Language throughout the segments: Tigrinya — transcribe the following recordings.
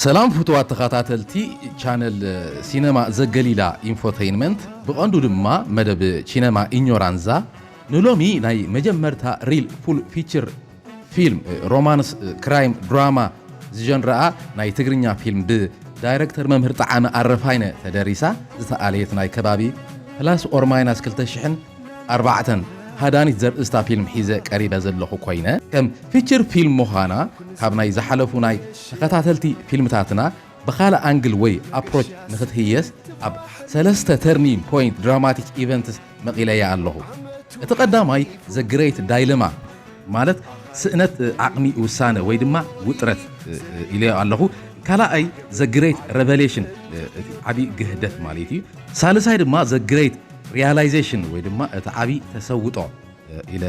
ሰላም ፍቱዋት ተኸታተልቲ ቻነል ሲነማ ዘገሊላ ኢንፎቴይንመንት፣ ብቐንዱ ድማ መደብ ቺነማ ኢኞራንዛ፣ ንሎሚ ናይ መጀመርታ ሪል ፉል ፊችር ፊልም ሮማንስ ክራይም ድራማ ዝጀንረኣ ናይ ትግርኛ ፊልም ብዳይረክተር መምህር ጠዓመ ኣረፋይነ ተደሪሳ ዝተኣለየት ናይ ከባቢ ፕላስ ኦር ማይናስ ክልተ ሽሕን ኣርባዕተን ሃዳኒት ዘርእስታ ፊልም ሒዘ ቀሪበ ዘለኹ ኮይነ፣ ከም ፊችር ፊልም ምዃና ካብ ናይ ዝሓለፉ ናይ ተኸታተልቲ ፊልምታትና ብኻልእ ኣንግል ወይ ኣፕሮች ንኽትህየስ ኣብ ሰለስተ ተርኒንግ ፖይንት ድራማቲክ ኢቨንትስ መቒለያ ኣለኹ። እቲ ቀዳማይ ዘ ግሬት ዳይለማ ማለት ስእነት ዓቕሚ ውሳነ ወይ ድማ ውጥረት ኢለዮ ኣለኹ። ካልኣይ ዘ ግሬት ሬቨሌሽን፣ እቲ ዓቢ ግህደት ማለት እዩ። ሳልሳይ ድማ ዘ ግሬት ሪያላይዜሽን ወይ ድማ እቲ ዓቢ ተሰውጦ ኢለ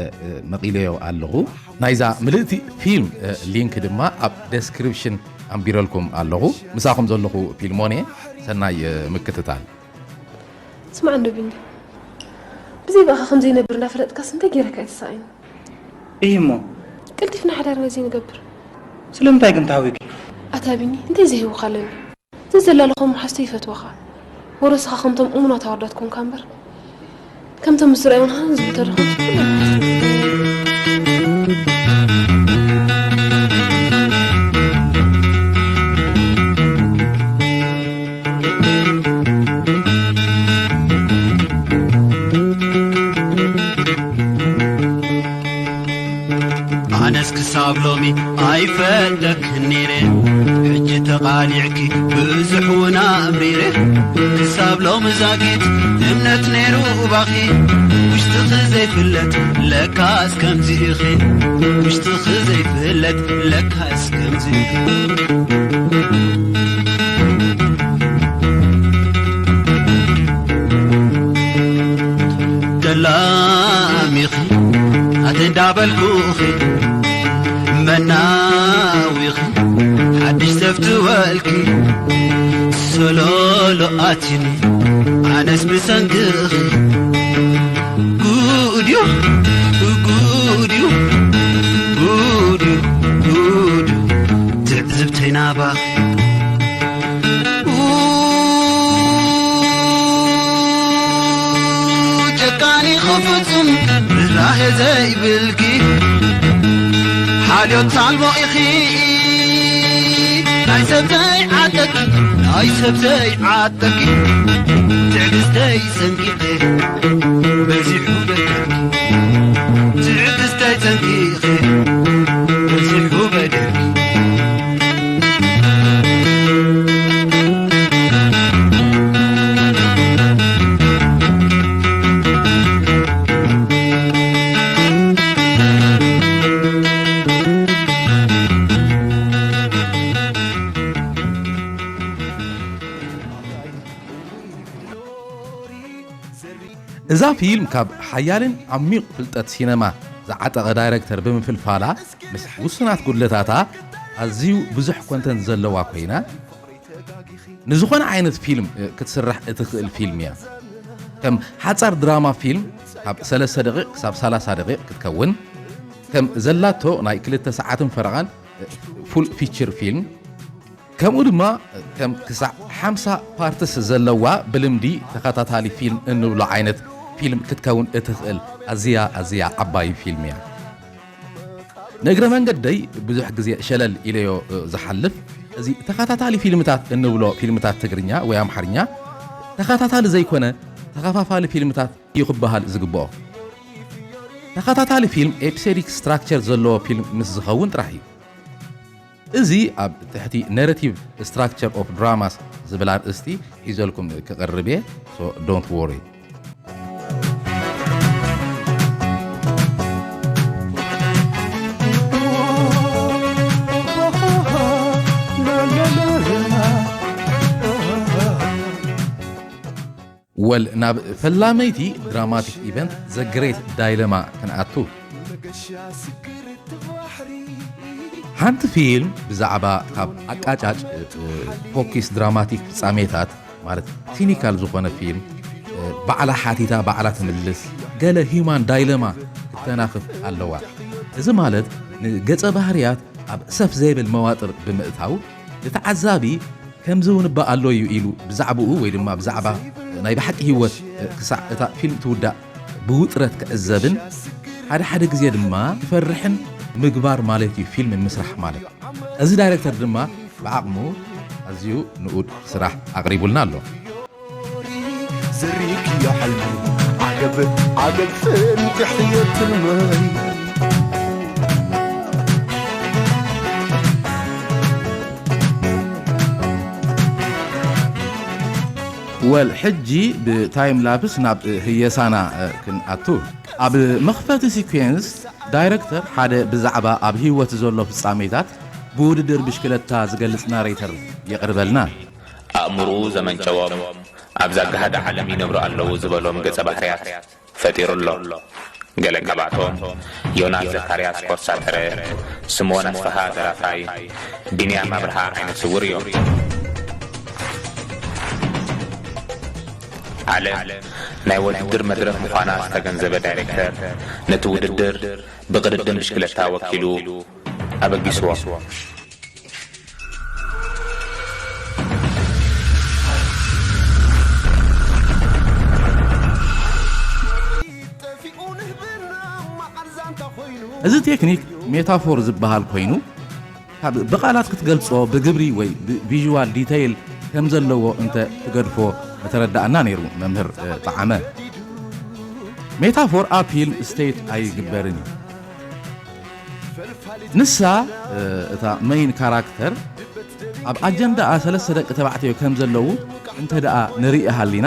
መቒለዮ ኣለኹ። ናይዛ ምልእቲ ፊልም ሊንክ ድማ ኣብ ደስክሪፕሽን ኣንቢረልኩም ኣለኹ። ምሳኹም ዘለኹ ፊልሞን እየ። ሰናይ ምክትታል። ስማዕ እንዶ ቢኒ፣ ብዘይ ብኣኻ ከም ዘይነብር እንዳፈለጥካስ እንታይ ገይረካ እየ ተሳኢኑ? እይ እሞ ቀልጢፍና ሓዳር ነዚ ንገብር። ስለምንታይ ግን ተሃዊኪ? ኣታ ቢኒ፣ እንታይ ዘይህውካ ኣለኒ? ዘዘላለኹም ሓዝቶ ይፈትወኻ። ወረስኻ ከምቶም እሙናት ኣወዳት ኮንካ እምበር ከምቶም ምስ ዝረኣዩን ሃን ዝብሉ ተረኹም ኣነስ ክሳብ ሎሚ ኣይፈልጠክን ነይረ፣ ሕጂ ተቓሊዕኪ ብዙሕ እውን ኣምሪረ። ክሳብ ሎሚ ዛጊት እምነት ነይሩ ባኺ፣ ውሽጥኺ ዘይፍለጥ ለካስ ከምዚ ኢኺ፣ ውሽጥኺ ዘይፍለጥ ለካስ ከምዚ ኢኺ። ደላሚኺ ኣተ እንዳበልኩኺ መናዊኺ ሓድሽ ተፍትወልኪ ሰሎሎ ኣቲኒ ኣነስ ብሰንክኺ ጉድዮ ጉድዮ ጉድዮ ጉድዮ ትዕዝብተይ ናባኺ ጨካኒ ኽፍጹም ርህራሄ ዘይብልኪ ሓልዮት ኣልቦ ኢኺ ናይ ሰብ ዘይዓጠቂ ናይ ሰብ ዘይዓጠቂ ትዕግስተይ ጸንቂቐ በዚሑ በደልኪ ትዕግስተይ ጸንቂቐ በዚሑ በደልኪ እዛ ፊልም ካብ ሓያልን ዓሚቕ ፍልጠት ሲነማ ዝዓጠቐ ዳይረክተር ብምፍልፋላ ምስ ውሱናት ጉድለታታ ኣዝዩ ብዙሕ ኮንተንት ዘለዋ ኮይና ንዝኾነ ዓይነት ፊልም ክትስራሕ እትኽእል ፊልም እያ። ከም ሓጻር ድራማ ፊልም ካብ ሰለስተ ደቂቕ ክሳብ ሰላሳ ደቂቕ ክትከውን ከም ዘላቶ ናይ ክልተ ሰዓትን ፈረቓን ፉል ፊቸር ፊልም ከምኡ ድማ ከም ክሳዕ ሓምሳ ፓርትስ ዘለዋ ብልምዲ ተኸታታሊ ፊልም እንብሎ ዓይነት ፊልም ክትከውን እትኽእል ኣዝያ ኣዝያ ዓባይ ፊልም እያ። ንእግረ መንገደይ ብዙሕ ግዜ ሸለል ኢለዮ ዝሓልፍ እዚ ተኸታታሊ ፊልምታት እንብሎ ፊልምታት ትግርኛ ወይ ኣምሓርኛ ተኸታታሊ ዘይኮነ ተኸፋፋሊ ፊልምታት እዩ ክበሃል ዝግብኦ። ተኸታታሊ ፊልም ኤፒሶዲክ ስትራክቸር ዘለዎ ፊልም ምስ ዝኸውን ጥራሕ እዩ። እዚ ኣብ ትሕቲ ናራቲቭ ስትራክቸር ኦፍ ድራማስ ዝብል ኣርእስቲ ሒዘልኩም ክቐርብ እየ። So don't worry። ወል ናብ ፈላመይቲ ድራማቲክ ኢቨንት ዘ ግሬት ዳይለማ ክንኣቱ። ሓንቲ ፊልም ብዛዕባ ካብ ኣቃጫጭ ፎኪስ ድራማቲክ ፍጻሜታት ማለት ሲኒካል ዝኾነ ፊልም ባዕላ ሓቲታ ባዕላ ትምልስ ገለ ሂዩማን ዳይለማ ክተናኽፍ ኣለዋ። እዚ ማለት ንገጸ ባህርያት ኣብ ሰፍ ዘይብል መዋጥር ብምእታው ንተዓዛቢ ከምዚ እውን እባ ኣሎ እዩ ኢሉ ብዛዕባኡ ወይ ድማ ብዛዕባ ናይ ብሓቂ ህይወት ክሳዕ እታ ፊልም ትውዳእ ብውጥረት ክዕዘብን ሓደ ሓደ ግዜ ድማ ክፈርሕን ምግባር ማለት እዩ ፊልም ምስራሕ ማለት። እዚ ዳይሬክተር ድማ ብዓቕሙ ኣዝዩ ንኡድ ስራሕ ኣቕሪቡልና ኣሎ። ዝርይክ እዮ ሕልሚ ዓገብ ዓገብ ፍንቅሕ እዮ ትልመይ። ወል ሕጂ ብታይም ላፕስ ናብ ህየሳና ክንኣቱ። ኣብ መኽፈቲ ሲኩዌንስ ዳይረክተር ሓደ ብዛዕባ ኣብ ህይወት ዘሎ ፍጻሜታት ብውድድር ብሽክለታ ዝገልጽ ናሬተር የቕርበልና። ኣእምርኡ ዘመንጨዎም ኣብዛ ጋህዲ ዓለም ይነብሩ ኣለዉ ዝበሎም ገጸ ባህርያት ፈጢሩ ኣሎ። ገለ ካብኣቶም ዮናስ ዘካርያስ ኮርሳተረ፣ ስምኦን ኣስፍሃ ደራፋይ፣ ቢንያም ኣብርሃ ዓይነ ስውር እዮም። ዓለም ናይ ውድድር መድረኽ ምዃና ዝተገንዘበ ዳይሬክተር ነቲ ውድድር ብቕድድም ብሽክለታ ወኪሉ ኣበጊስዎ። እዚ ቴክኒክ ሜታፎር ዝበሃል ኮይኑ ካብ ብቓላት ክትገልጾ ብግብሪ ወይ ብቪዥዋል ዲተይል ከም ዘለዎ እንተ ትገድፎ ምተረዳእና ነይሩ መምህር ጠዓመ። ሜታፎር ኣብ ፊልም ስቴት ኣይግበርን እዩ። ንሳ እታ መይን ካራክተር ኣብ ኣጀንዳኣ ሰለስተ ደቂ ተባዕትዮ ከም ዘለዉ እንተ ደኣ ንርኢ ሃሊና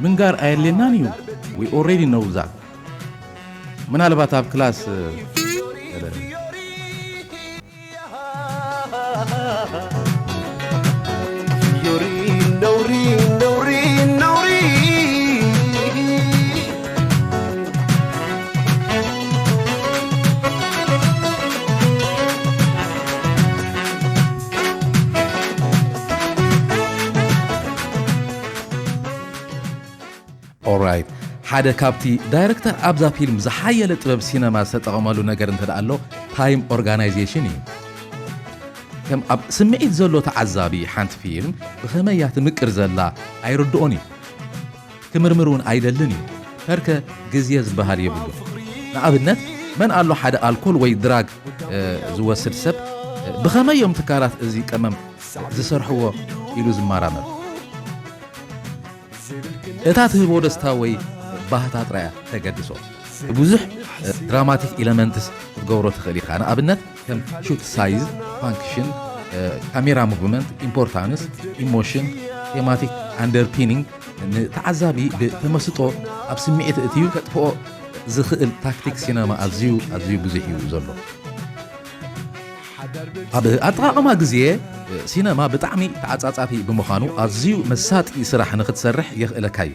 ምንጋር ኣየድልየናን እዩ። We already know that። ምናልባት ኣብ ክላስ ገለ ኦራይት፣ ሓደ ካብቲ ዳይረክተር ኣብዛ ፊልም ዝሓየለ ጥበብ ሲነማ ዝተጠቐመሉ ነገር እንተ ደኣ ኣሎ ታይም ኦርጋናይዜሽን እዩ። ከም ኣብ ስምዒት ዘሎ ተዓዛቢ ሓንቲ ፊልም ብኸመይ እያ ትምቅር ዘላ ኣይርድኦን እዩ። ክምርምር እውን ኣይደልን እዩ። ከርከ ግዜ ዝበሃል የብሉን። ንኣብነት መን ኣሎ ሓደ ኣልኮል ወይ ድራግ ዝወስድ ሰብ ብኸመይ እዮም ትካላት እዚ ቀመም ዝሰርሕዎ ኢሉ ዝመራመር። እታ ትህቦ ደስታ ወይ ባህታ ጥራያ ተገድሶ። ብዙሕ ድራማቲክ ኢለመንትስ ክትገብሮ ትኽእል ኢኻ። ንኣብነት ከም ሹት ሳይዝ፣ ፋንክሽን፣ ካሜራ ሙቭመንት፣ ኢምፖርታንስ፣ ኢሞሽን፣ ቴማቲክ ኣንደርፒኒንግ ንተዓዛቢ ብተመስጦ ኣብ ስምዒት እትዩ ከጥፍኦ ዝኽእል ታክቲክ ሲነማ ኣዝዩ ኣዝዩ ብዙሕ እዩ ዘሎ። ኣብ ኣጠቓቕማ ግዜ ሲነማ ብጣዕሚ ተዓጻጻፊ ብምዃኑ ኣዝዩ መሳጢ ስራሕ ንኽትሰርሕ የኽእለካ እዩ።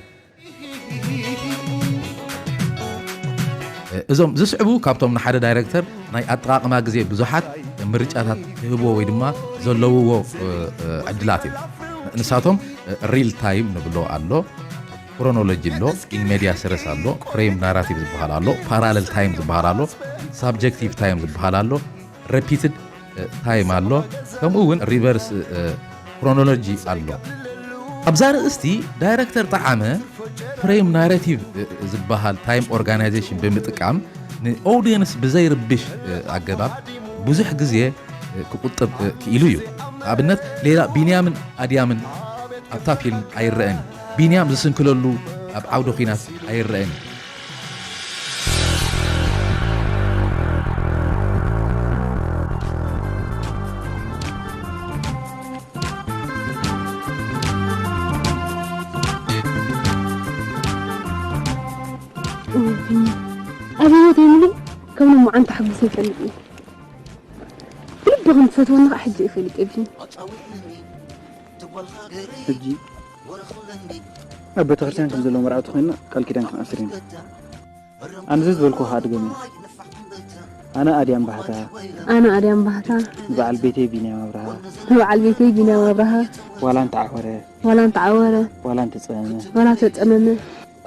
እዞም ዝስዕቡ ካብቶም ንሓደ ዳይረክተር ናይ ኣጠቓቕማ ግዜ ብዙሓት ምርጫታት ክህብዎ ወይ ድማ ዘለውዎ ዕድላት እዮም። ንሳቶም ሪል ታይም ንብሎ ኣሎ፣ ክሮኖሎጂ ኣሎ፣ ኢን ሜዲያስ ረስ ኣሎ፣ ፍሬም ናራቲቭ ዝበሃል ኣሎ፣ ፓራለል ታይም ዝበሃል ኣሎ፣ ሳብጀክቲቭ ታይም ዝበሃል ኣሎ፣ ሬፒትድ ታይም ኣሎ፣ ከምኡ እውን ሪቨርስ ክሮኖሎጂ ኣሎ። ኣብዛ ርእስቲ ዳይረክተር ጠዓመ ፍሬም ናሬቲቭ ዝበሃል ታይም ኦርጋናይዜሽን ብምጥቃም ንኦዲየንስ ብዘይርብሽ ኣገባብ ብዙሕ ግዜ ክቁጥብ ክኢሉ እዩ። ንኣብነት ሌላ ቢንያምን ኣድያምን ኣብታ ፊልም ኣይረአን እዩ። ቢንያም ዝስንክለሉ ኣብ ዓውደ ኲናት ኣይረአን እዩ። ኣብ ህይወተይ ምሉእ ከም ንመዓንታ ሓጉሰ ይፈልጥ እየ። ብልቢ ከም ትፈትወኒ ከዓ ሕጂ እየ ፈሊጠ ቢኒ። ሕጂ ኣብ ቤተክርስትያን ከም ዘለዉ መርዓውቲ ኮይንና ቃል ኪዳን ክንኣስር ኢና። ኣነ ዘዝበልኩ ከዓ ድገምዮ። ኣነ ኣድያም ባህታ፣ ኣነ ኣድያም ባህታ፣ ንበዓል ቤተይ ቢንያም ኣብርሃ፣ ንበዓል ቤተይ ቢንያም ኣብርሃ፣ ዋላ እንተዓወረ፣ ዋላ እንተዓወረ፣ ዋላ እንተጸመመ፣ ዋላ ተጸመመ፣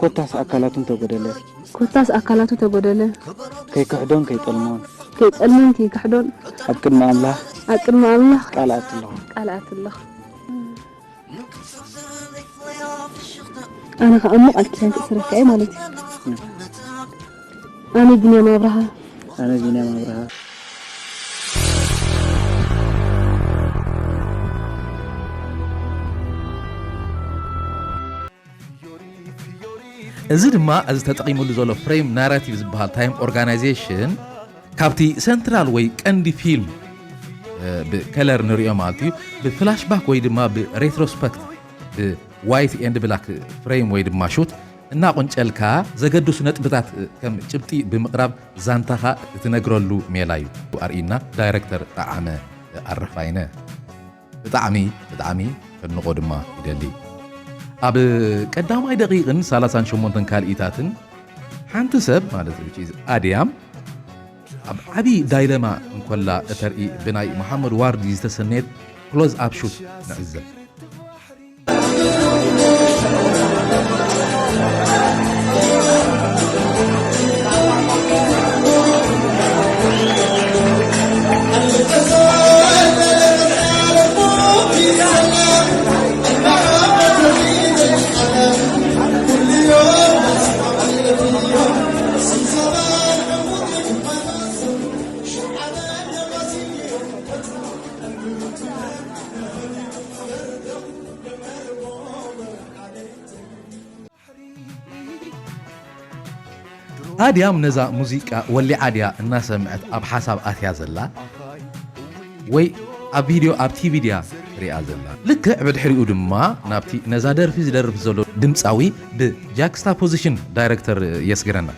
ኮታስ ኣካላቱ እንተጎደለ፣ ኮታስ ኣካላቱ ተጎደለ፣ ከይክሕዶን ከይጠልሞን፣ ከይጠልሞን ከይክሕዶን፣ ኣብ ቅድሚ ኣምላኽ ኣብ ቅድሚ ኣምላኽ ቃል ኣትለኹ። ቃል ኣትለኹ። ኣነ ከዓ እሞ ቃል ኪዳን ክእስረካ እየ ማለት እዩ። ኣነ ቢንያም ኣብርሃ፣ ኣነ ቢንያም ኣብርሃ። እዚ ድማ እዚ ተጠቒሙሉ ዘሎ ፍሬም ናራቲቭ ዝበሃል ታይም ኦርጋናይዜሽን ካብቲ ሰንትራል ወይ ቀንዲ ፊልም ብከለር ንሪኦ ማለት እዩ። ብፍላሽባክ ወይ ድማ ብሬትሮስፐክት ብዋይት ኤንድ ብላክ ፍሬም ወይ ድማ ሹት እናቆንጨልካ ዘገድሱ ነጥብታት ከም ጭብጢ ብምቕራብ ዛንታኻ እትነግረሉ ሜላ እዩ ኣርእና። ዳይረክተር ጠዓመ ኣረፋይነ። ብጣዕሚ ብጣዕሚ ከድንቆ ድማ ይደሊ። ኣብ ቀዳማይ ደቂቕን ሰላሳን ሸሞንተን ካልኢታትን ሓንቲ ሰብ ማለት which is ኣድያም ኣብ ዓቢ ዳይለማ እንኮላ እተርኢ ብናይ መሓመድ ዋርዲ ዝተሰነየት ክሎዝ ኣፕ ሹት ንዕዘብ። ኣድያም ነዛ ሙዚቃ ወሊዓ ድያ እናሰምዐት ኣብ ሓሳብ ኣትያ ዘላ ወይ ኣብ ቪድዮ ኣብ ቲቪ ድያ ትሪኣ ዘላ? ልክዕ ብድሕሪኡ ድማ ናብቲ ነዛ ደርፊ ዝደርፍ ዘሎ ድምፃዊ ብጃክስታፖዚሽን ዳይረክተር የስግረና።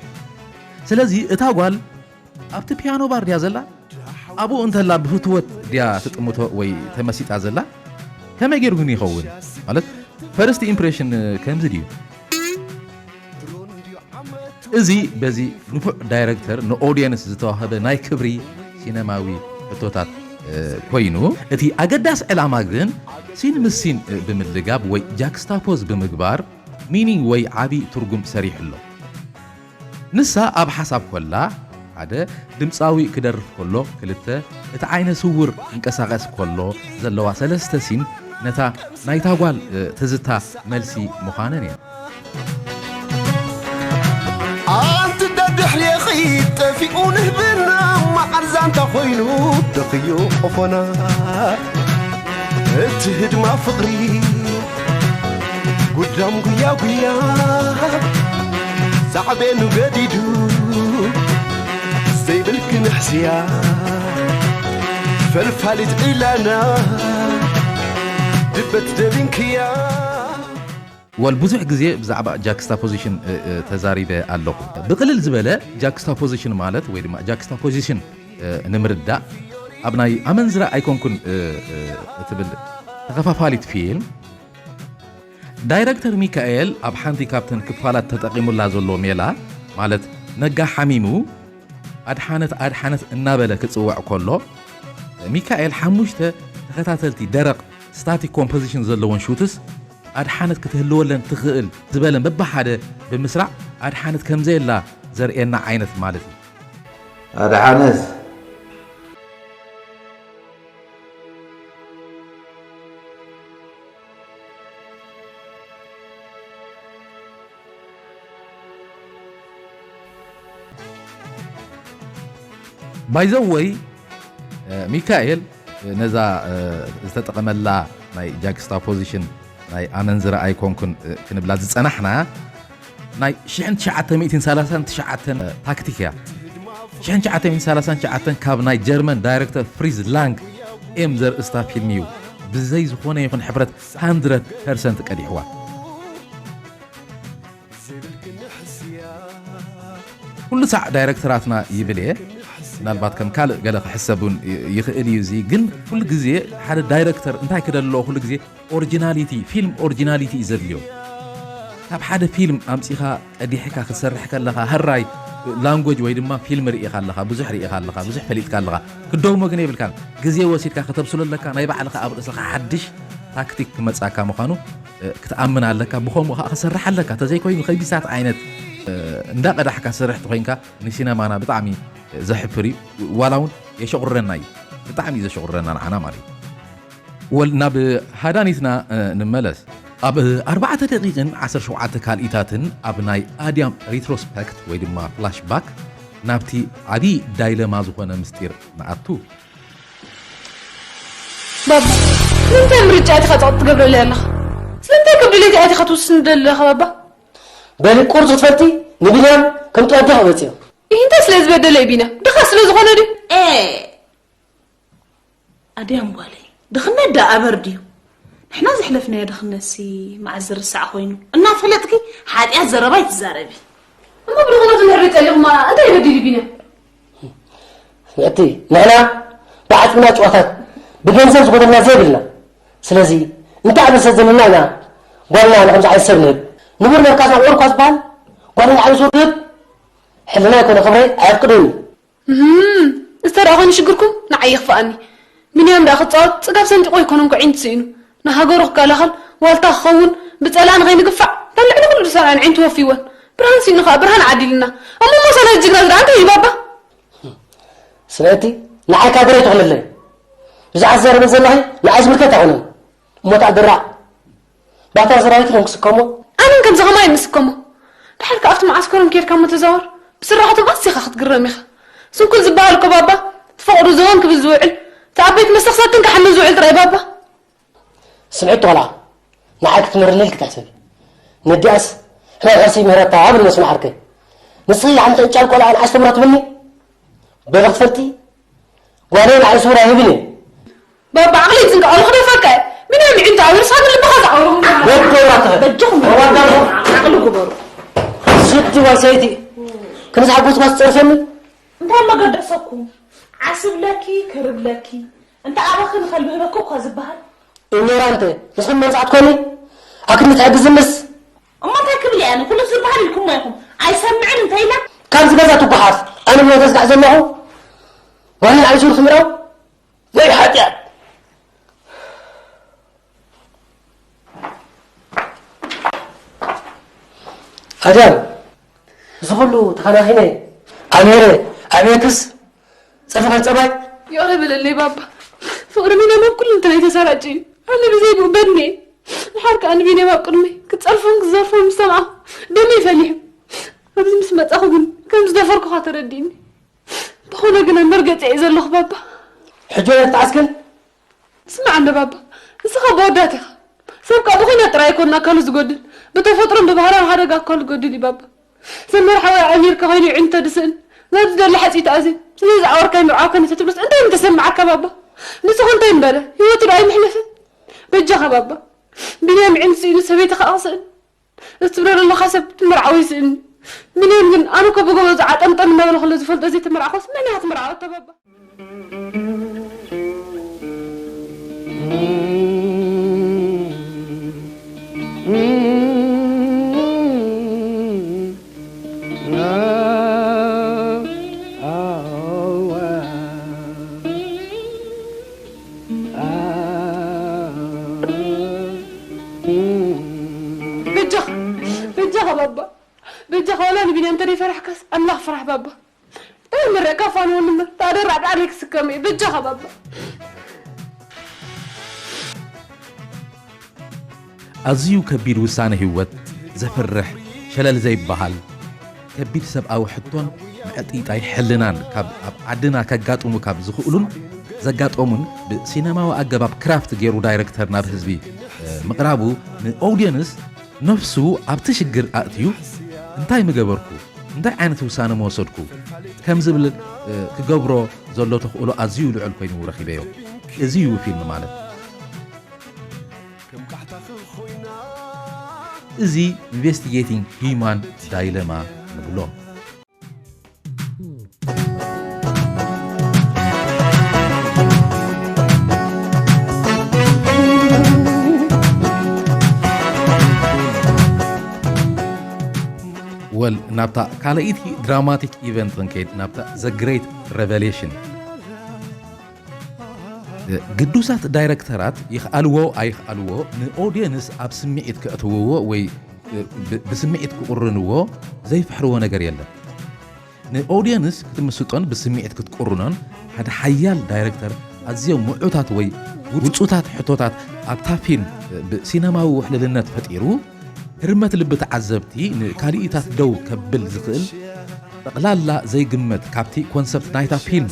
ስለዚ እታ ጓል ኣብቲ ፒያኖ ባር ድያ ዘላ? ኣብኡ እንተላ ብፍትወት ድያ ትጥምቶ ወይ ተመሲጣ ዘላ? ከመይ ገይሩ ግን ይኸውን? ማለት ፈርስት ኢምፕሬሽን ከምዚ ድዩ? እዚ በዚ ንፉዕ ዳይረክተር ንኦድየንስ ዝተዋህበ ናይ ክብሪ ሲነማዊ ሕቶታት ኮይኑ እቲ ኣገዳሲ ዕላማ ግን ሲን ምስ ሲን ብምልጋብ ወይ ጃክስታፖዝ ብምግባር ሚኒንግ ወይ ዓቢ ትርጉም ሰሪሑ ኣሎ። ንሳ ኣብ ሓሳብ ኮላ ሓደ ድምፃዊ ክደርፍ ከሎ ክልተ እቲ ዓይነ ስውር ክንቀሳቐስ ከሎ ዘለዋ ሰለስተ ሲን ነታ ናይታ ጓል ትዝታ መልሲ ምዃነን እየን። ኣንቲ ደድሕሬኺ ጠፊኡ ንህብና መዓር ዛንታ ኮይኑ ደኽዮ ቆፎና እቲ ህድማ ፍቕሪ ጉዳም ጉያ ጉያ ሳዕቤኑ ገዲዱ ዘይብልኪ ንሕስያ ፈልፋሊት ዒላና ድበት ደቢንክያ። ወል ብዙሕ ግዜ ብዛዕባ ጃክስታፖዚሽን ተዛሪበ ኣለኹ። ብቕልል ዝበለ ጃክስታፖዚሽን ማለት ወይ ድማ ጃክስታፖዚሽን ንምርዳእ ኣብ ናይ ኣመንዝራ ኣይኮንኩን እትብል ተኸፋፋሊት ፊልም ዳይረክተር ሚካኤል ኣብ ሓንቲ ካብተን ክፋላት ተጠቒሙላ ዘሎ ሜላ ማለት ነጋ ሓሚሙ ኣድሓነት ኣድሓነት እናበለ ክጽውዕ ከሎ ሚካኤል ሓሙሽተ ተኸታተልቲ ደረቕ ስታቲክ ኮምፖዚሽን ዘለወን ሹትስ ኣድሓነት ክትህልወለን ትኽእል ዝበለን በብሓደ ብምስራዕ ኣድሓነት ከምዘየላ ዘርእየና ዓይነት ማለት እዩ። ኣድሓነት ባይዘወይ ሚካኤል ነዛ ዝተጠቐመላ ናይ ጃክስታፖዚሽን ናይ ኣመንዝራ ኣይኮንኩን ክንብላ ዝጸናሕና ናይ ሽሕን ትሽዓተ ሚእትን ሰላሳን ትሽዓተን ታክቲክ እያ። ሽሕን ትሽዓተ ሚእትን ሰላሳን ትሽዓተን ካብ ናይ ጀርመን ዳይረክተር ፍሪዝ ላንግ ኤም ዘርእስታ ፊልም እዩ ብዘይ ዝኾነ ይኹን ሕፍረት ሃንድረድ ፐርሰንት ቀዲሕዋ። ኩሉ ሳዕ ዳይረክተራትና ይብል እየ ምናልባት ከም ካልእ ገለ ክሕሰብ እውን ይኽእል እዩ እዚ ግን ኩሉ ግዜ ሓደ ዳይረክተር እንታይ ክደሎ ኩሉ ግዜ ኦሪጂናሊቲ ፊልም ኦሪጂናሊቲ እዩ ዘድልዮ ካብ ሓደ ፊልም ኣምፂኻ ቀዲሕካ ክትሰርሕ ከለኻ ህራይ ላንጎጅ ወይ ድማ ፊልም ርኢኻ ኣለኻ፣ ብዙሕ ርኢኻ ኣለኻ፣ ብዙሕ ፈሊጥካ ኣለኻ። ክደግሞ ግን የብልካን። ግዜ ወሲድካ ከተብስሎ ኣለካ። ናይ ባዕልኻ ኣብ ርእስኻ ሓድሽ ታክቲክ ክመጻካ ምዃኑ እ፣ ክትኣምን ኣለካ። ብኸምኡ ኸዓ ክሰርሕ ኣለካ። ተዘይኮይኑ ከቢሳት ዓይነት እ፣ እንዳቐዳሕካ ትሰርሕ ተኾይንካ ንሲነማና ብጣዕሚ ዘሕፍር እዩ። ዋላ እውን የሸቑረና እዩ። ብጣዕሚ እዩ ዘሸቑረና ንዓና ማለት እዩ። ወል ናብ ሃዳኒትና እ፣ ንመለስ። ኣብ ኣርባዕተ ደቂቕን ዓሰርተ ሸውዓተ ካልኢታትን ኣብ ናይ ኣድያም ሪትሮስፐክት ወይ ድማ ፍላሽባክ ናብቲ ዓብዪ ዳይለማ ዝኾነ ምስጢር ንኣቱ። ባባ፣ ስለምንታይ ምርጫ ኢኻ ጸቕጢ ትገብረለይ ኣለኻ? ስለምንታይ ከም ድሌተይ ኣቲኻ ትውስን ዘለኻ ባባ? በሊ ቁርፂ ክትፈልጢ ንቢንያም ከም ጠወዲ ክበፅዮ። ኢሂ እንታይ ስለ ዝበደለ እዩ ቢንያም? ድኻ ስለ ዝኾነ ድዩ? ኤእ ኣድያም ጓለይ፣ ድኽነት ደኣ ኣበር ድዩ? ንሕና ዘሕለፍናዮ ድኽነትሲ መዓስ ዝርሳዕ ኮይኑ? እናፈለጥኪ ሓጥያት ዘረባ ኣይትዛረቢ። እሞ ብድኽነቱ እንድሕር ጸሊኹማ እንታይ እዩ በዲሉ ቢንያም? ስምዕቲ፣ ንሕና ብዓጽምና ጭዋታት ብገንዘብ ዝጎደለና ዘይብልና። ስለዚ እንታይ ኣበሰት ዘለና ኢና ጓልና ንከምዚ ዓይነት ሰብ ንህብ? ንቡር መርካዝና ውዕል እኳ ዝበሃል ጓልና ንዓይነቱ ክህብ ሕልና ይኮነ ክብረይ ኣየፍቅድን እዩ። እህም፣ እዚ ተደኣ ኮይኑ ሽግርኩም ንዓይ ይኽፍኣኒ። ቢንያም ደኣ ክጻወት ጽጋብ ሰንጢቑ ኣይኮነን ኳዒንቱ ስኢኑ። ንሃገሩ ክከላኸል ዋልታ ክኸውን ብጸላኢ ንኸይንግፋዕ እተን ልዕሊ ኩሉ ዝሰርዐን ኣዒንቱ ወፍይወን። ብርሃን ስኢኑ ከኣ ብርሃን ዓዲሉና። እሞ ሞሳ ናይዚ ጅግና እዚ ደኣ እንታይ እዩ ባባ? ስምዕቲ ንዓይ ካድረ ኣይትኹንለይ። ብዛዕባ ትዛረቢ ዘለኺ ንዓይ ዝምልከት ኣይኮነን። እሞ ተኣ ድራዕ ባታ ሰራዊት ኢሎም ክስከሞ። ኣነን ከምዚ ከማይ ምስከሞ። ድሓር ከኣ ኣብቲ መዓስከሮም ኬድካ እሞ ተዛወር። ብስራሕቶም ኣዚኻ ክትግረም ኢኻ። ስንኩል ዝበሃል እኮ ባባ እቲ ፈቐዶ ዘወን ክብል ዝውዕል እቲ ኣብ ቤት መስተ ክሰትን ክሓምን ዝውዕል ጥራይ ባባ። ስምዒት ቆልዓ ንዓይ ክትምህርኒ ኢልኪ ትሕሰቢ። ነዲኣስ ሕማም ሕርሲ ይምህረታ ብል መስምዓርከይ። ንስኺ ሓንቲ ዕጫል ቆልዓ ንኣስተምሮ ትብልኒ? በሊ ክትፈልጢ ጓለይ ንዓይ ስውር ኣይህብን እየ። ባባ ዓቕሊ ይጽንቀቕ ኣሎ ክደፍረካ እየ። ምን እዮም ይዕንቱ ኣብ ርእስኻ ግን ልብኻ ዝዓውሩ ወዲ ወራተ በጃኹም ወዳሎ ዓቕሊ ግበሩ። ስዲ ጓል ሰይቲ ክንዚ ሓጎስኳ ትጸርፈኒ እንታይ መገደሰኩም ዓስብለኪ ክርብለኪ እንተ ኣበኺ ንኸልቢ ህበኪ እኳ ዝበሃል ኢኖራንተ ንስኺ መምጻእ ትኮኒ ኣክኒ ትሕግዝንስ እሞ እንታይ ክብል እየ ኣነ ኩሉ ዝበሃል ኢልኩሞ ኢኹም ኣይሰምዕን እንተ ኢላ ካብዚ ገዛ ትጓሓፍ ኣነ ብሎ ተዝጋዕ ዘለኹ ዋኒ ንዓይ ሱር ክምረው ወይ ሓጢኣት ኣድያም እዚ ኩሉ ተኸናኺነ ኣምሄረ ኣቤክስ ፀፈኸን ፀባይ ይቕረ በለለይ ባባ ፍቕሪ ሚናም ኣብ ኩሉ እንተናይ ተሰራጭ እዩ ኣነ ብዘይ ብኡ በድኒ እየ ድሓር ከዓ ንቢንያም ኣብ ቅድመይ ክፀርፎን ክዘርፎን ምስ ሰማዕኹ ደመይ ፈሊሑ ኣብዚ ምስ መፃኹ ግን ከም ዝደፈርኩኻ ተረዲእኒ እንተኾነ ግና መርገፂ እየ ዘለኹ ባባ ሕጂ ወደ ትዓስክን ስማዕ እንዶ ባባ እስኻ ብወዳት ኢኻ ሰብ ካብ ብኹናት ጥራይ ኣይኮን ኣካሉ ዝጎድል ብተፈጥሮን ብባህላዊ ሓደጋ ኣካሉ ዝጎድል እዩ ባባ ዘመር ሓወይ ኣሚርካ ኮይኑ ይዕንቶ ድስእን ናብ ዝደሊ ሓፂ ተኣዝዩ ስለዚ ዝዓወርካይ ምርዓው ከነ ተትብሎስ እንታይ ምተሰማዓካ ባባ ንስኹ እንታይ እምበለ ህይወቱ ዶ ኣይምሕለፍን በጃኻ ባባ ቢንያም ይዕንት ስኢኑ ሰበይቲ ከዓ ክስእን እዚ ትብሎ ዘለኻ ሰብ ትምርዓው ይስእኒ ቢንያም ግን ኣነ እኮ ብጎቦ ዝዓጠምጠም እናበለ ከሎ ዝፈልጦ ዘይተመርዓኸስ መን እያ ክትምርዓው እታ ባባ በጃኻ በጃኻ ባባ በጃኻ ዋላ ንቢንያም ተደይፈራሕካስ ኣምላኽ ፍራሕ ባባ እንታይ ምረእካ ፋንወኒ እምበር ተኣደራዕ ብዓለይ ክስከም እየ በጃኻ ባባ ኣዝዩ ከቢድ ውሳነ ህይወት፣ ዘፍርሕ፣ ሸለል ዘይበሃል ከቢድ ሰብኣዊ ሕቶን ምዕጥይጣይ ሕልናን ካብ ኣብ ዓድና ከጋጥሙ ካብ ዝኽእሉን ዘጋጠሙን ብሲነማዊ ኣገባብ ክራፍት ገይሩ ዳይረክተር ናብ ህዝቢ ምቕራቡ ንኦውድየንስ ነፍሱ ኣብቲ ሽግር ኣእትዩ እንታይ ምገበርኩ እንታይ ዓይነት ውሳነ ምወሰድኩ ከም ዝብል ክገብሮ ዘሎ ተኽእሎ ኣዝዩ ልዑል ኮይኑ ረኺበዮ። እዚ እዩ ፊልም ማለት። እዚ ኢንቨስቲጌቲንግ ሂዩማን ዳይለማ ንብሎ። በል ናብታ ካልኣይቲ ድራማቲክ ኢቨንት ክንከይድ፣ ናብታ ዘ ግሬት ሬቨሌሽን። ግዱሳት ዳይረክተራት ይኽኣልዎ ኣይኽኣልዎ፣ ንኦድየንስ ኣብ ስምዒት ከእትውዎ ወይ ብ- ብስምዒት ክቑርንዎ ዘይፍሕርዎ ነገር የለን። ንኦድየንስ ክትምስጦን ብስምዒት ክትቁርኖን ሓደ ሓያል ዳይረክተር ኣዝዮም ምዑታት ወይ ውጹታት ሕቶታት ኣብታ ፊልም ብሲነማዊ ውሕልልነት ፈጢሩ፣ ህርመት ልቢ ተዓዘብቲ ንካልኢታት ደው ከብል ዝኽእል፣ ጠቕላላ ዘይግመት፣ ካብቲ ኮንሰፕት ናይታ ፊልም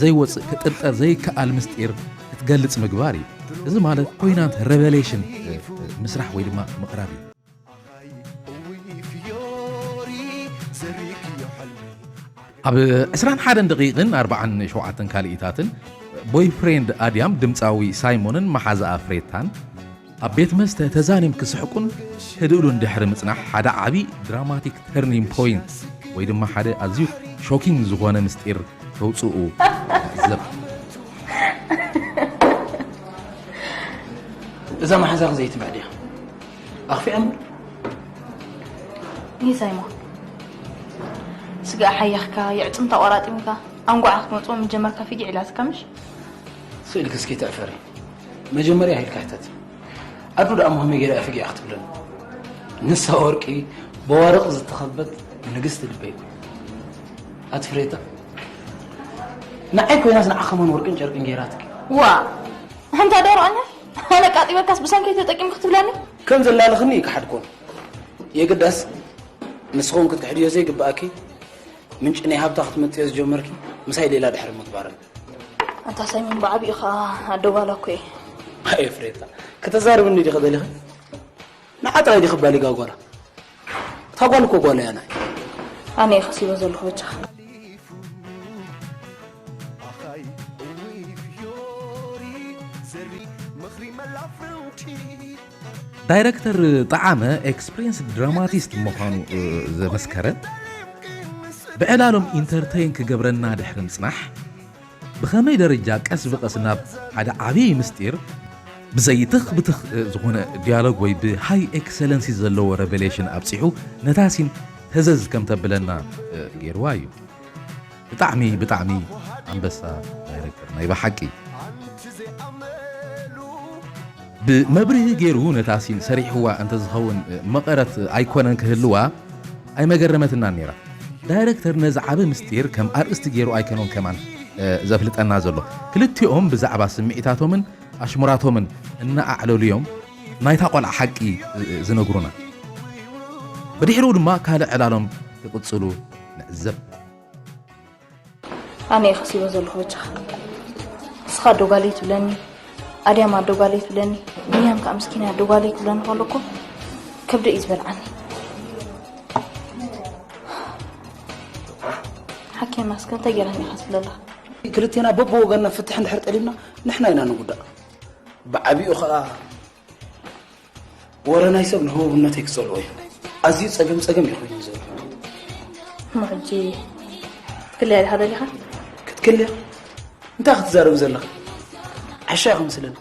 ዘይወጽእ ክጥርጠር ዘይከኣል ምስጢር ክትገልጽ ምግባር እዩ። እዚ ማለት ኮይናንት ሬቨሌሽን ምስራሕ ወይ ድማ ምቕራብ እዩ። ኣብ ዕስራን ሓደን ደቂቕን ኣርባዓን ሸውዓተን ካልኢታትን፣ ቦይፍሬንድ ኣድያም ድምፃዊ ሳይሞንን መሓዛኣ ፍሬታን ኣብ ቤት መስተ ተዛንዮም ክስሕቁን ክድእሉን ድሕሪ ምጽናሕ፣ ሓደ ዓቢ ድራማቲክ ተርኒንግ ፖይንት ወይ ድማ ሓደ ኣዝዩ ሾኪንግ ዝኾነ ምስጢር ከውፅኡ ንዕዘብ። እዛ መሓዛኺ ዘይትምዕ ድያ? ኣኽፊኣ እምበር። ይህ ሳይሞን፣ ስጋ ሓያኽካ፣ የዕፅምታ ቆራጢምካ፣ ኣንጓዓ ክትመፅዎ ምጀመርካ ፊጊዕ ኢላትካ ምሽ? ስእልኪ እስኪ ተዕፈሪ። መጀመርያ ኢልካ ሕተት። ኣዱ ደኣ ሞህመ ገይራ እያ ፊጊዓ ክትብለኒ። ንሳ ወርቂ ብወርቕ ዝተኸበት ንግስቲ ልበይ። ኣቲ ፍሬታ፣ ንዓይ ኮይናስ ንዓኸ መን ወርቅን ጨርቅን ገይራትኪ? ዋ ኣንታ ደርዖኛ፣ ኣነ ቃጢበካስ ብሰንከይ ተጠቂምኪ ክትብለኒ? ከም ዘላለኽኒ ይከሓድኮን። የግዳስ ንስኹን ክትክሕድዮ ዘይግብኣኪ ምንጪ ናይ ሃብታ ክትመጥዮ ዝጀመርኪ ምሳይ ሌላ ድሕሪ ምግባረን። ኣንታ ሳይሞን ብዓቢኡ ኸኣ ኣደዋላ እኮ እየ። ኣየ ፍሬታ፣ ከተዛርብኒ ዲኺ ደሊኺ? ንዓ ጥራይ ዲኺ ባሊጋ ጓላ? እታ ጓል እኮ ጓል እያ ናይ። ኣነ እየ ከሲበ ዘለኹ በጃኻ። ዳይረክተር ጠዓመ ኤክስፕሪንስ ድራማቲስት ምዃኑ ዘመስከረ፣ ብዕላሎም ኢንተርተይን ክገብረና ድሕሪ ምጽናሕ፣ ብኸመይ ደረጃ ቀስ ብቐስ ናብ ሓደ ዓብዪ ምስጢር ብዘይትኽ ብትኽ ዝኾነ ዲያሎግ ወይ ብሃይ ኤክሰለንሲ ዘለዎ ረቨሌሽን ኣብጺሑ ነታ ሲን ተዘዝ ከም ተብለና ገይርዋ እዩ። ብጣዕሚ ብጣዕሚ ኣንበሳ ዳይረክተር ናይ ብሓቂ። ብመብርሂ ገይሩ ነታ ሲን ሰሪሕዋ እንተዝኸውን መቐረት ኣይኮነን ክህልዋ ኣይመገረመትናን ነይራ። ዳይረክተር ነዚ ዓቢ ምስጢር ከም ኣርእስቲ ገይሩ ኣይከኖን ከማን ዘፍልጠና ዘሎ። ክልቲኦም ብዛዕባ ስምዒታቶምን ኣሽሙራቶምን እናኣዕለሉ እዮም ናይታ ቆልዓ ሓቂ ዝነግሩና። ብድሕሪኡ ድማ ካልእ ዕላሎም ክቕጽሉ ንዕዘብ። ኣነ እየ ከሲበ ዘለኹ በጃኻ። ንስኻ ኣዶ ጓለይ ትብለኒ፣ ኣድያም ኣዶ ጓለይ ትብለኒ፣ ብንያም ከዓ ምስኪን ኣዶ ጓለይ ትብለኒ ከሎ እኮ ከብደ እዩ ዝበልዓኒ። ሓኪና እስከ እንታይ ገይራኒ ኢኻ ትብለላ? ክልቴና በብወገንና ፍትሒ እንድሕር ጠሊብና ንሕና ኢና ንጉዳእ። ብዓቢኡ ከዓ ወረ ናይ ሰብ ንህቡብነተይ ክጸልኦ እዩ። ኣዝዩ ጸገም ጸገም እዩ ኮይኑ ዘሎ። እሞ ሕጂ ክትክልያ ዲኻ ደሊኻ? ክትክልያ? እንታይ ክትዛረቢ ዘለኻ? ዓሻ ኢኻ መስለኒ።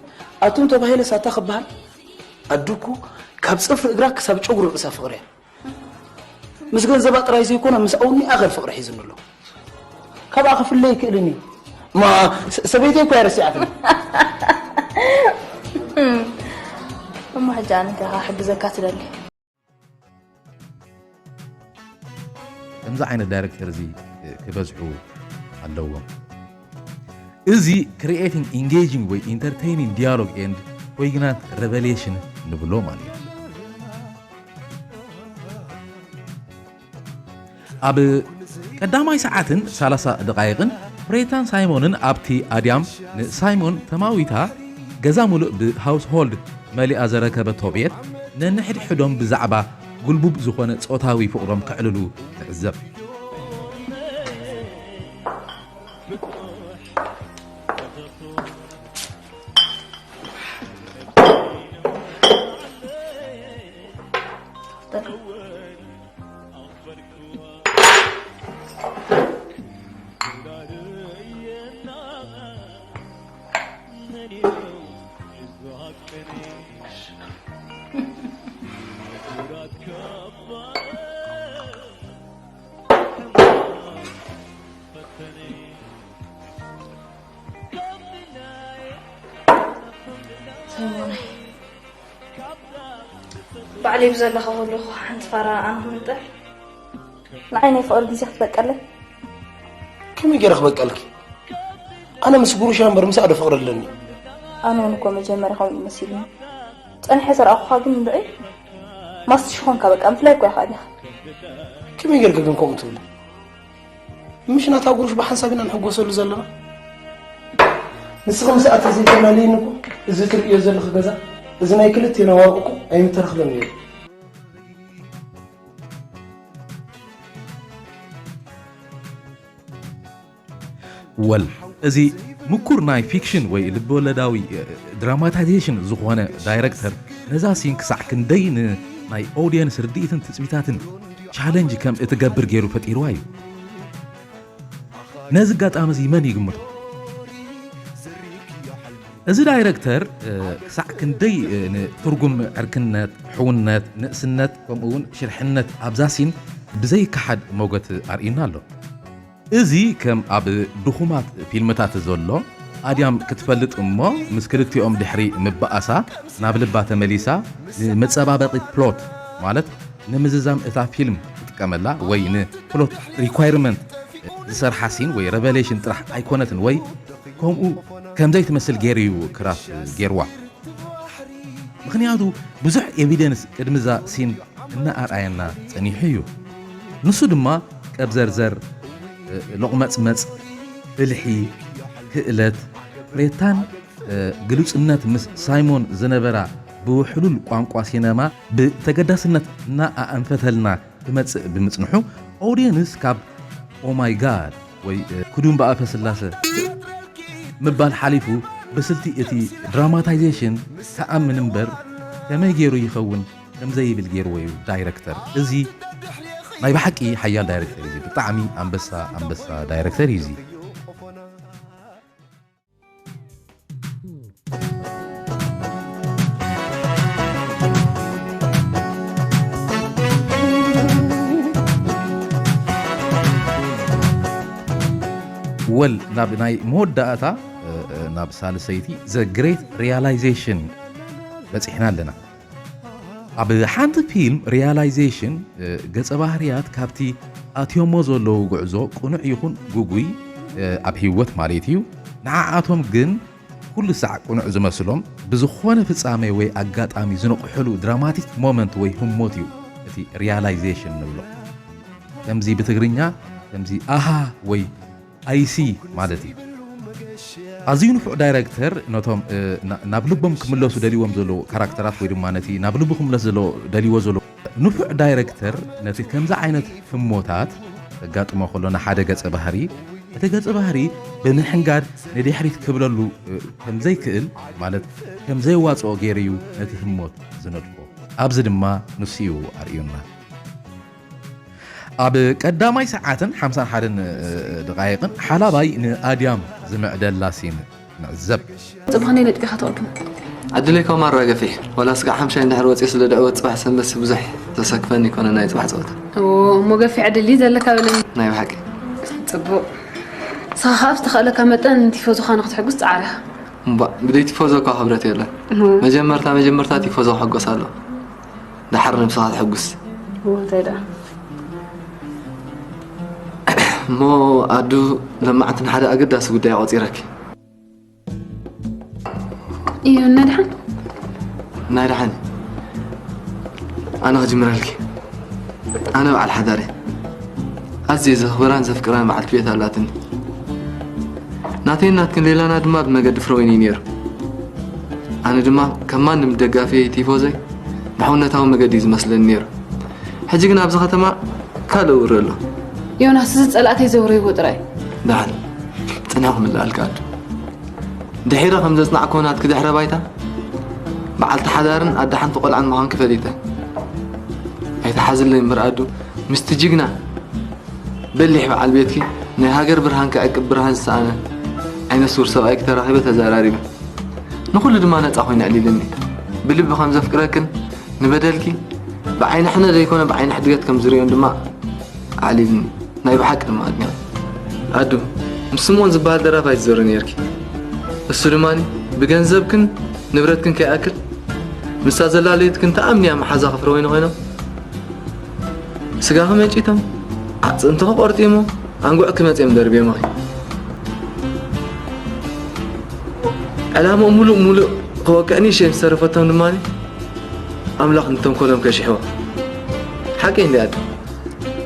ኣቱም ተባሂለ ሳታ ክበሃል ኣዱ እኮ ካብ ጽፍሪ እግራ ክሳብ ጨጉሪ ርእሳ ፍቕሪ እያ። ምስ ገንዘባ ጥራይ ዘይኮነ ምስኣ እውን ይኣኸል ፍቕሪ ሒዙኒ ኣሎ። ካብኣ ክፍለ ኣይክእልን እዩ። እማ ሰበይተይ እኮ እያ ረሲዓትኒ። እሞ ሕጂ ኣነ እንታይ ክሕግዘካ ትደሊ? ከምዚ ዓይነት ዳይረክተር እዚ ክበዝሑ ኣለዎም። እዚ creating engaging ወይ entertaining dialogue and poignant revelation ንብሎ ማለት እዩ። ኣብ ቀዳማይ ሰዓትን ሰላሳ ደቓይቕን ፍሬታን ሳይሞንን ኣብቲ ኣድያም ንሳይሞን ተማዊታ ገዛ ሙሉእ ብሃውስሆልድ መሊኣ ዘረከበቶ ቤት ነንሕድሕዶም ብዛዕባ ጉልቡብ ዝኾነ ጾታዊ ፍቕሮም ከዕልሉ ንዕዘብ። ባዕለይ ብዘለኻ ከለኹ ሓንቲ ፋራ ኣነ ክምንጥሕ ንዓይ ናይ ፍቕሪ ግዜ ክትበቀለይ። ከመይ ገይረ ክበቀልኪ? ኣነ ምስ ጉሩሻ እምበር ምሳኣ ዶ ፍቕሪ ኣለኒ? ኣነ እውን እኮ መጀመርያ ከምኡ መሲሉኒ። ጸኒሐ ዝረኣኹኻ ግን እንድዒ ማስትሽ ኾንካ በቃ ምፍላይ እኮ ኢኻ ዲኻ? ከመይ ጌርኪ ግን ከምኡ ትብሊ? ምሽ ናታ ጉሩሽ ብሓንሳብ ኢና ንሕጎሰሉ ዘለና። ንስኺ ምስኣ ተዘይተላልይኒ እኮ እዚ ትርእዮ ዘለኺ ገዛ እዚ ናይ ክልቴና ወርቂ እኮ ኣይምተረኽበን ነይሩ። ወል እዚ ምኩር ናይ ፊክሽን ወይ ልብወለዳዊ ድራማታይዜሽን ዝኾነ ዳይረክተር ነዛ ሲን ክሳዕ ክንደይ ንናይ ኦድየንስ ርድኢትን ትፅቢታትን ቻለንጅ ከም እትገብር ገይሩ ፈጢርዋ እዩ። ነዚ ኣጋጣሚ እዚ መን ይግምቶ? እዚ ዳይረክተር ክሳዕ ክንደይ ንትርጉም ዕርክነት፣ ሕውነት፣ ንእስነት ከምኡ እውን ሽርሕነት ኣብዛ ሲን ብዘይከሓድ ሞገት ኣርእዩና ኣሎ። እዚ ከም ኣብ ድኹማት ፊልምታት ዘሎ ኣድያም ክትፈልጥ እሞ ምስ ክልቲኦም ድሕሪ ምበኣሳ ናብ ልባ ተመሊሳ ንመጸባበቒ ፕሎት ማለት ንምዝዛም እታ ፊልም ትጥቀመላ ወይ ንፕሎት ሪኳይርመንት ዝሰርሓ ሲን ወይ ረቨሌሽን ጥራሕ ኣይኮነትን ወይ ከምኡ ከምዘይትመስል ገይሩ እዩ ክራፍት ገይርዋ። ምኽንያቱ ብዙሕ ኤቪደንስ ቅድሚ እዛ ሲን እናኣርኣየና ጸኒሑ እዩ። ንሱ ድማ ቀብዘርዘር፣ ሎቕመጽመጽ፣ ብልሒ፣ ክእለት፣ ሬታን ግሉጽነት ምስ ሳይሞን ዝነበራ ብውሕሉል ቋንቋ ሲነማ ብተገዳስነት እናኣኣንፈተልና ክመጽእ ብምጽንሑ ኦድየንስ ካብ ኦማይ ጋድ ወይ ክዱን ብኣፈ ስላሰ ምባል ሓሊፉ ብስልቲ እቲ ድራማታይዜሽን ክኣምን እምበር ከመይ ገይሩ ይኸውን ከምዘይብል ገይርዎ እዩ ዳይረክተር። እዚ ናይ ብሓቂ ሓያል ዳይረክተር እዩ። ብጣዕሚ ኣንበሳ ኣንበሳ ዳይረክተር እዩ እዚ። ወል ናብ ናይ መወዳእታ ናብ ሳልሰይቲ The Great Realization በፂሕና ኣለና። ኣብ ሓንቲ ፊልም ሪያላይዜሽን ገጸ ባህርያት ካብቲ ኣትዮሞ ዘለዉ ጉዕዞ ቅኑዕ ይኹን ግጉይ ኣብ ህይወት ማለት እዩ ንዓኣቶም ግን ኩሉ ሳዕ ቅኑዕ ዝመስሎም ብዝኾነ ፍጻሜ ወይ ኣጋጣሚ ዝነቕሕሉ ድራማቲክ ሞመንት ወይ ህሞት እዩ እቲ ሪያላይዜሽን ንብሎ። ከምዚ ብትግርኛ ከምዚ ኣሃ ወይ ኣይሲ ማለት እዩ። ኣዝዩ ንፉዕ ዳይረክተር ነቶም ናብ ልቦም ክምለሱ ደልዎም ዘለዉ ካራክተራት ወይ ድማ ነቲ ናብ ልቡ ክምለስ ዘለዎ ደልዎ ዘሎ ንፉዕ ዳይረክተር ነቲ ከምዚ ዓይነት ህሞታት ዘጋጥሞ ከሎ ንሓደ ገጸ ባህሪ እቲ ገጸ ባህሪ ብምሕንጋድ ንድሕሪት ክብለሉ ከምዘይክእል ማለት ከምዘይዋፅኦ ገይሩ እዩ ነቲ ህሞት ዝነድፎ። ኣብዚ ድማ ንሱ እዩ ኣርእዩና። ኣብ ቀዳማይ ሰዓትን ሓምሳን ሓደን ደቓይቕን ሓላባይ ንኣድያም ዝምዕደላ ሲን ንዕዘብ። ጽባሕ ነይ ነጥቢኻ ተቐድሙ። ዕድለይ ካብ ማራ ገፊሕ ዋላ ስጋዕ ሓምሻይ እንድሕር ወፅየ ስለ ድዕወት ፅባሕ ሰንበት ብዙሕ ተሰክፈኒ ይኮነ ናይ ፅባሕ ፀወታ። እሞ ገፊሕ ዕድል እዩ ዘለካ በለኒ። ናይ ብሓቂ። ፅቡቅ። ንስኻ ከዓ ብዝተኸእለካ መጠን ቲፎዞኻ ንክትሕጉስ ፃዕር ኢኻ። እምባእ ብደይ ቲፎዞ እኳ ክብረት የለን። መጀመርታ መጀመርታ ቲፎዞ ክሕጎስ ኣሎ። ደሓር ነብስኻ ተሐጉስ። እንታይ ደኣ? እሞ ኣዱ ለማዕንቲ ንሓደ ኣገዳሲ ጉዳይ ኣቆጺረኪ። እዩ ነድሓን ናይ ደሓን ኣነ ክጅምረልኪ። ኣነ በዓል ሓዳር እየ። ኣዝየ ዘኽብራን ዘፍቅራን በዓልቲ ቤት ኣላትኒ። ናተይን ናትክን ሌላና ድማ ብመገዲ ፍረወይኒ እዩ ነይሩ። ኣነ ድማ ከም ማንም ደጋፊ ቲፎዘይ ብሕውነታዊ መገዲ እዩ ዝመስለኒ ነይሩ። ሕጂ ግን ኣብዚ ከተማ ካልእ ውሪ ኣሎ። ዮናስ፣ እዚ ጸላእተይ ዘውረይዎ ጥራይ። ደሓን ጽንሒ ክምልኣልካ ኣዱ። ድሒረ ከም ዘጽናዕክዎ ናትኪ ድሕረ ባይታ በዓልቲ ሓዳርን ኣደ ሓንቲ ቆልዓን ምዃንኪ ፈሊጠ። ኣይትሓዝለይ እምበር ኣዱ፣ ምስቲ ጅግና በሊሕ በዓል ቤትኪ ናይ ሃገር ብርሃን ክዕቅብ ብርሃን ዝሰኣነ ዓይነ ስውር ሰብኣይኪ ተራኺበ ተዘራሪበ። ንኹሉ ድማ ነጻ ኮይኑ ኣዕሊልኒ። ብልቢ ከም ዘፍቅረክን ንበደልኪ ብዓይኒ ሕነ ዘይኮነ ብዓይኒ ሕድገት ከም ዝርእዮን ድማ ኣዕሊልኒ። ናይ ብሓቂ ድማ ኣድኒቐ። ኣዱ፣ ምስ ስምኦን ዝበሃል ደራፋይ ትዘሪ ነይርኪ። እሱ ድማ ብገንዘብክን ንብረትክን ከይኣክል ምስታ ዘላለየትክን ተኣምንያ መሓዛኺ ፍረወይኒ ኮይኖም፣ ስጋኺ መጪቶም፣ ኣዕፅምትኺ ቆርጢሞ፣ ኣንጉዕኪ መፂኦም ደርብዮምኺ። ዕላምኦም ሙሉእ ሙሉእ ክወቅዕ ንእሽተይ ዝተረፈቶም ድማ ኣምላኽ ንተንኮሎም ከሽሕዎ። ሓቂ እንዲ ኣደ።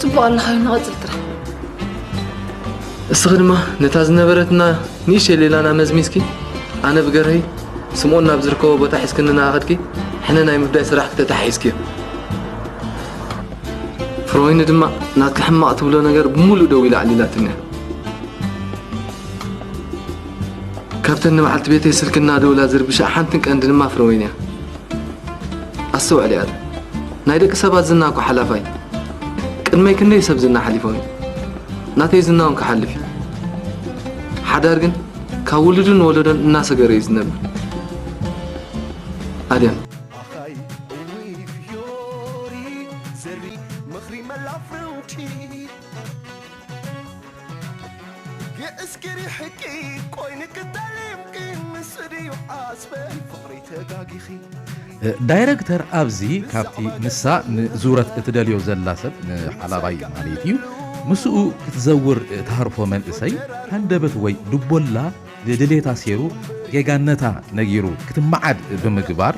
ጽቡቕ ኣለኻ፣ ንቐጽል ጥራሕ። እስኺ ድማ ነታ ዝነበረትና ንእሽተይ ሌላና መዝሚዝኪ፣ ኣነ ብገርሂ ስምኦን ናብ ዝርከቦ ቦታ ሒዝክኒ እናኸድኪ፣ ሕነ ናይ ምፍዳይ ስራሕኪ ተተሓሒዝክዮ። ፍሮይኒ ድማ ናትኪ ሕማቕ ትብሎ ነገር ብምሉእ ደው ኢላ ኣዕሊላትኒ እያ። ካብተን ንበዓልቲ ቤተይ ስልኪ እናደውላ ዝርብሻ ሓንትን ቀንዲ ድማ ፍሮይኒ እያ። ኣስተውዕሊ ኣደ፣ ናይ ደቂ ሰባት ዝና እኮ ሓላፋይ። ቅድመይ ክንደይ ሰብ ዝና ሓሊፎም እዩ። ናተይ ዝና እውን ክሓልፍ እዩ። ሓዳር ግን ካብ ውሉድን ወለዶን እናሰገረ እዩ ዝነብር። ኣድያም። ኣኻይ እውይ ፍዮሪ ዘሪ ምኽሪ መላፍንቲ የእስክሪ ሕቂ ኮይኒ ክተሊምኪ ምስ ድዩ ዓስበይ ፍቕሪ ተጋጊኺ ዳይረክተር ኣብዚ ካብቲ ንሳ ንዙረት እትደልዮ ዘላ ሰብ ንሓላባይ ማለት እዩ ምስኡ ክትዘውር እትሃርፎ መንእሰይ ሃንደበት ወይ ድቦላ ንድሌታ ሴሩ ጌጋነታ ነጊሩ ክትመዓድ ብምግባር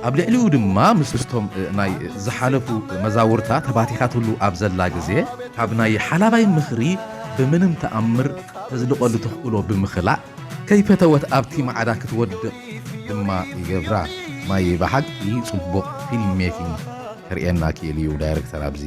ኣብ ልዕሊኡ ድማ ምስቶም ናይ ዝሓለፉ መዛውርታ ተባቲኻትሉ ኣብ ዘላ ግዜ ካብ ናይ ሓላባይ ምኽሪ ብምንም ተኣምር ተዝልቐሉ ተኽእሎ ብምኽላእ ከይፈተወት ኣብቲ ማዕዳ ክትወድቕ ድማ ይገብራ። ማየ ብሓቂ ጽቡቕ ፊልም ሜኪንግ ከርእየና ክኢሉ እዩ ዳይረክተር ኣብዚ።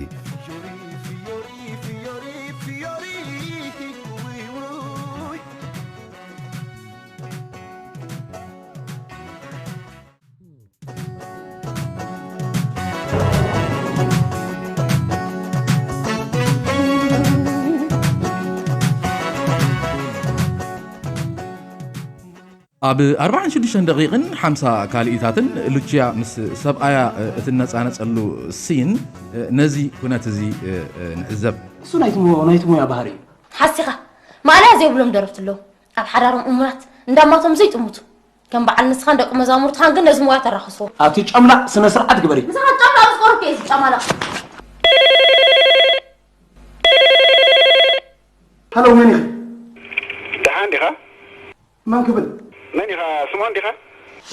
ኣብ ኣርባዓን ሽዱሽተን ደቂቕን ሓምሳ ካልኢታትን ሉቺያ ምስ ሰብኣያ እትነጻነጸሉ ሲን ነዚ ኩነት እዚ ንዕዘብ። እሱ ናይቲ ሞ- ናይቲ ሞያ ባህሪ እዩ። ሓሲኻ ማእለያ ዘይብሎም ደረፍቲ ኣለዉ ኣብ ሓዳሮም እሙናት እንዳማቶም ዘይጥሙቱ ከም በዓል ንስኻን ደቂ መዛሙርትኻን ግን ነዚ ሞያ ተራኽስዎ ኣብቲ ጨምላቕ ስነ ስርዓት ግበሪ። ምሳኻ ጫማ ኣብ ዝቆርብ እየ ዝጫማለቕ ሃሎ መን ኢኺ? ደሓን ዲኻ? መን ክብል? መን ኢኻ? ስምኦን ዲኻ?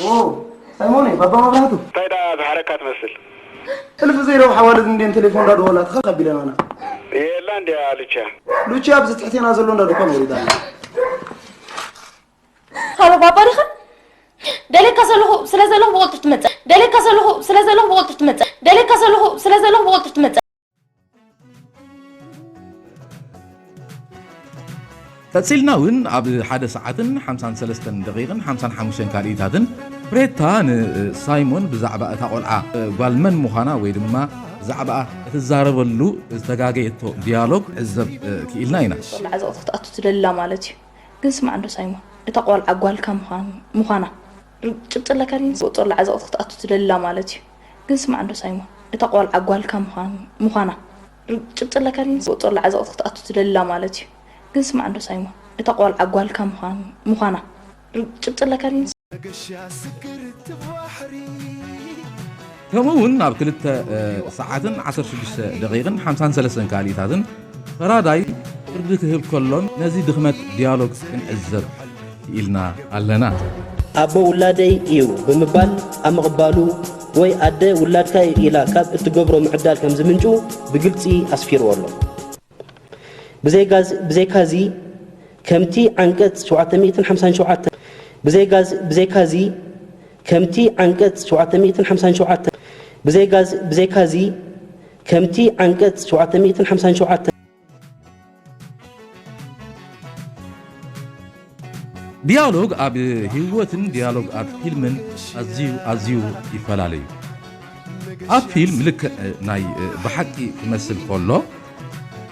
ኦ ሳይሞን እየ፣ ባባ መብራህቱ። እንታይ ደኣ ዝሓረካ ትመስል? ሕልፊ ዘይረብሓ ኣዋልድ እንድየን ቴሌፎን እንዳደወላ ትኸኽ ኣቢለናና። የላ እንድያ ሉቻ። ሉቻ ኣብዚ ትሕቴና ዘሎ እንዳ ድኳን ወሪዳ ኣላ። ሃሎ ባባ ዲኻ? ደልየካ ዘለኹ ስለ ዘለኹ ብቕልጡፍ ትመጽእ። ደልየካ ዘለኹ ስለ ዘለኹ ብቕልጡፍ ትመጽእ። ደልየካ ዘለኹ ስለ ዘለኹ ብቕልጡፍ ትመጽእ። ቀጺልና እውን ኣብ ሓደ ሰዓትን ሓምሳን ሰለስተን ደቂቕን ሓምሳን ሓሙሽተን ካልኢታትን ፍሬታ ንሳይሞን ብዛዕባ እታ ቆልዓ ጓል መን ምዃና ወይ ድማ ብዛዕባ እትዛረበሉ ዝተጋገየቶ ዲያሎግ ዕዘብ ክኢልና ኢና። ጦር ለዓዘቕቲ ክትኣቱ ትደላ ማለት እዩ። ግን ስማዕ እንዶ ሳይሞን እታ ቆልዓ ጓልካ ምዃን- ምዃና ር- ጭብጢ ኣለካ ድዩ? ጦር ለዓዘቕቲ ክትኣቱ ትደላ ማለት እዩ። ግን ስማዕ እንዶ ሳይሞን እታ ቆልዓ ጓልካ ምዃን- ምዃና ር- ጭብጢ ኣለካ ድዩ? ጦር ለዓዘቕቲ ክትኣቱ ትደላ ማለት እዩ። ግን ስማዕ እንዶ ሳይሞን እታ ቆልዓ ጓልካ ምዃን- ምዃና ር- ጭብጢ ኣለካ ድዩ? ከምኡ እውን ኣብ ክልተ ሰዓትን ዓሰርተ ሽዱሽተ ደቂቕን ሓምሳን ሰለስተን ካልኢታትን ፈራዳይ ፍርዲ ክህብ ከሎን ነዚ ድኽመት ዲያሎግ ክንዕዘብ ክኢልና ኣለና። ኣቦ ውላደይ እዩ ብምባል ኣብ ምቕባሉ ወይ ኣደ ውላድካ እዩ ኢላ ካብ እትገብሮ ምዕዳል ከም ዝምንጩ ብግልጺ ኣስፊርዎ ኣሎ። ብዘይካዚ፣ ከምቲ ዓንቀጽ ሸውዓተ ሚእትን ሓምሳን ሸውዓተን ብዘይካዚ፣ ከምቲ ዓንቀጽ ሸውዓተ ሚእትን ሓምሳን ሸውዓተን ብዘይካዚ፣ ከምቲ ዓንቀጽ ሸውዓተ ሚእትን ሓምሳን ሸውዓተን ዲያሎግ ኣብ ህይወትን ዲያሎግ ኣብ ፊልምን ኣዝዩ ኣዝዩ ይፈላለዩ። ኣብ ፊልም ልክዕ ናይ ብሓቂ ክመስል ከሎ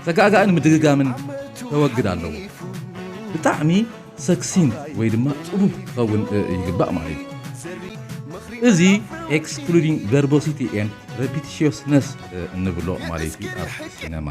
ተጋጋእን ምድግጋምን ከወግድ ኣለዎ። ብጣዕሚ ሰክሲንት ወይ ድማ ጽቡብ ክኸውን ይግባእ ማለት እዩ። እዚ excluding verbosity and repetitiousness እንብሎ ማለት እዩ ኣብ ሲነማ።